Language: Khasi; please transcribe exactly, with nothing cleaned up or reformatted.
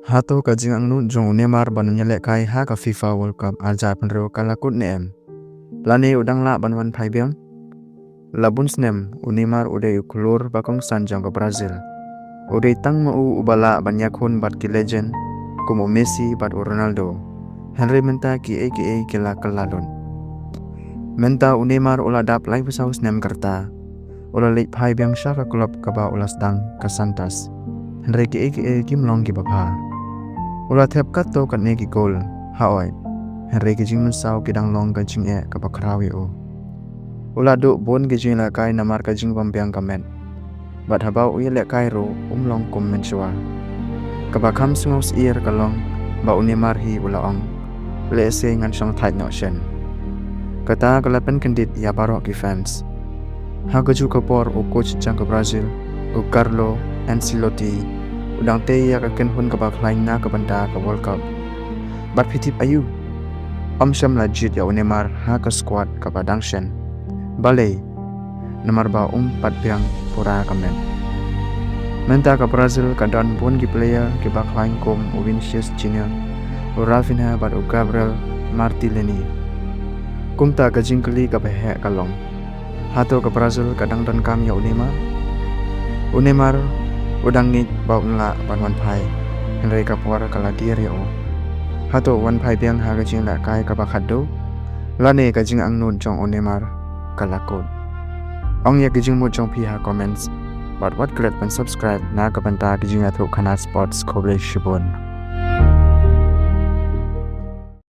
Hato ka jingangnud jong u Neymar ban ïalehkai ha ka FIFA World Cup arhajar phew hynriew ka la kut ne em? Lane u dang lah ban wan phai biang? La bun snem u Neymar u dei u khlur ba kongsan jong ka Brazil. U dei tang ma u uba lah ban ïakhun bad ki legend kum u Messi bad u Ronaldo. Hynrei mynta kiei kiei ki la kylla lut. Mynta u Neymar u la dap laiphew saw snem ka rta. U la leit phai biang sha ka club kaba u la sdang, ka Santos. Hynrei kiei kiei kim long kiba bha. U la thep katto katne ki goal, haoid. Hynrei ki jingmynsaw ki dang long ka jingeh kaba khraw ïa u. U la duh bun ki jingïalehkai namar ka jingbym biang ka met. Bad haba u ïalehkai ruh um long kum mynshuwa. Kaba kham sngewsyier ka long ba u Neymar hi u la ong, "Lehse ngan shong thait noh shen." Kata ka la pynkyndit ïa baroh ki fans. Ha kajuh ka por u coach jong ka Brazil, u Carlo Ancelotti, u dang tei ïa ka kynhun kaba khlaiñ na ka bynta ka World Cup. Bad phi tip aïu? Ym shym la jied ïa u Neymar ha ka squad kaba dang shen. Balei? Namar ba um pat biang pura ka met. Mynta ka Brazil ka don bun ki player kiba khlaiñ kum u Vinicius Junior, u Raphinha bad u Gabriel Martinelli. Kumta ka jingkylli kaba heh ka long, hato ka Brazil ka dang donkam ïa u Neymar? U Neymar u dang ngeit ba un lah ban wan phai, hynrei ka por ka la dier ïa u. Hato u wan phai biang ha ka jingïalehkai kaba khatduh? Lane ka jingangnud jong u Neymar ka la kut? Ong ïa ki jingmut jong phi ha comments. Bad wat klet ban subscribe na ka bynta ki jingïathuhkhana sports. Khublei shibun.